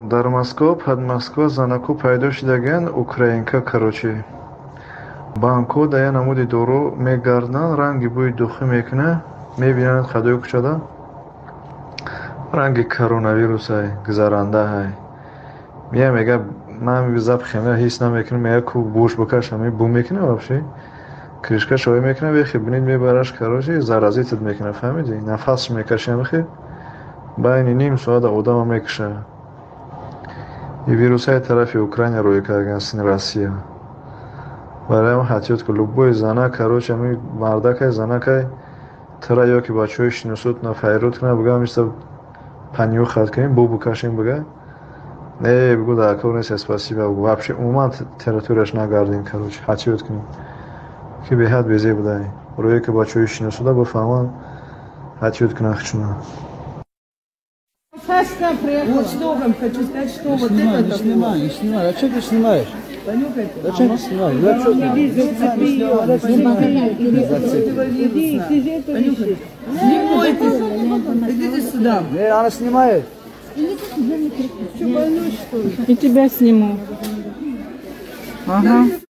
Дар Москва, под Москва занаку пайдо шудаган, украинка, короче. Банкҳо да я намуди дору мегарданд, ранги бӯи духӣ мекуна, мебинанд хадои кӯчада. Ранги коронавирусай, гузарандаҳай. Мия мега, ман запахи ҳис намекунам, мега ку буш букаш ҳами бу мекуна вообще. Крышка шоя мекуна, бехи бинид мебараш, короче, заразить мекуна, фаҳмидӣ? Нафасш мекаши ҳамихи, байни ним соата одама мекуша. И вирусҳои тарафи Украина рӯй кардан сини Россия. Барои ҳам ҳатиёт ку, любой зана, короче, ҳами мардакай, занакай, тара ё ки бачаҳои шиносотна файрод кунад, буга ҳамиста понюхать кунем, бу букашем, буга. Не, бугу дар кор нест, спасибо. Вообще умуман территорияш нагардем, короче, ҳатиёт кунем. Ки беҳад безеб будай. Рӯе ки бачаҳои шиносода бифаҳманд, ҳатиёт кунанд хучуна. Вот что вам хочу сказать, что вот снимай, это не снимай, не снимай. Зачем ты снимаешь? Понюхайте. Зачем ты снимаешь? Зачем ты Понюхайте. Не бойтесь. Идите сюда. Не, она снимает. Что, больной, что ли? И тебя сниму. Ага.